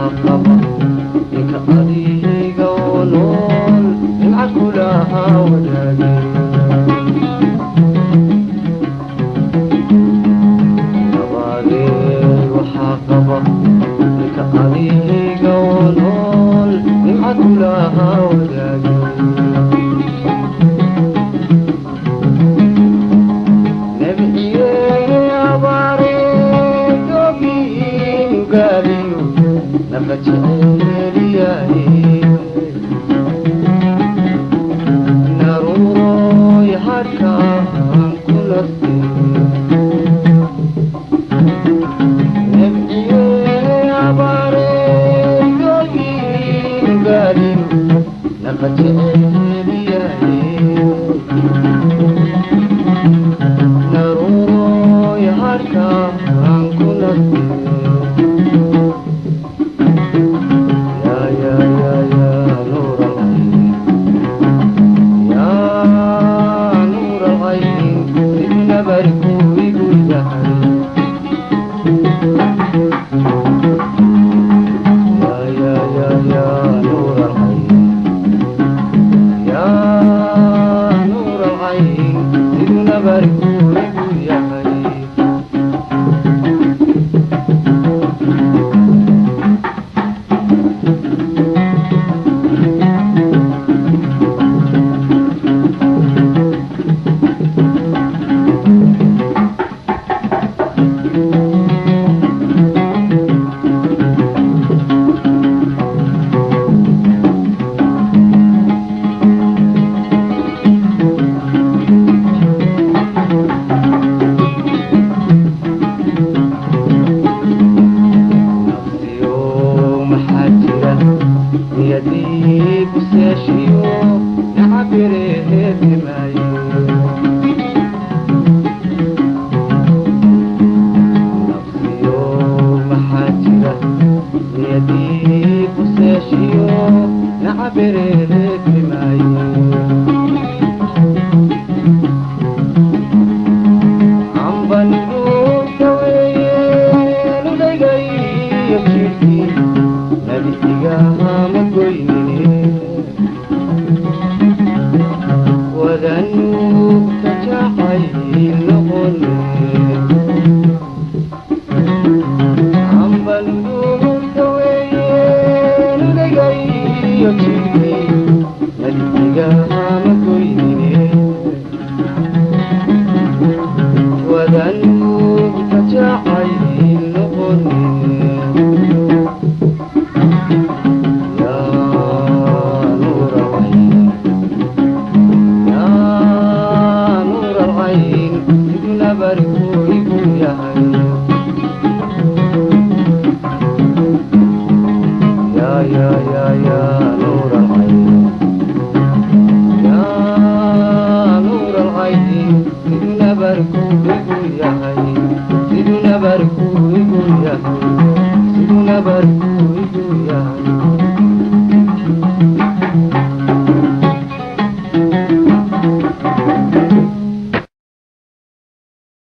Waxaa qaba ninka adiga oo nool nimca kulaha wadaagay. Nabadeed waxaa qaba ninka adiga oo nool nimca kulaha wadaagay. Nabciye abaare gobinugaaliyo nafa jeceliyaye, naruuroy hadkaan ku nastay. Nabciye abaare gobinugaaliyo nafa jeceliyaye, naruuroy hadkaan ku nastay. Ya ya ya ya nuur alcayn, ya nuur alcayn, sidna barku igu yahay. Ya ya ya ya nuur alcayn, ya nuur alcayn, sidna barku igu yahay. Nafsiyo maxaa jira niyadii ku seeshiyo nacabireedimaaye? Nafsiyo maxaa jira niyadii ku seeshiyo nacabireedimaaye? Ambanduka weeye nudaygayo jidhkii nabi igaha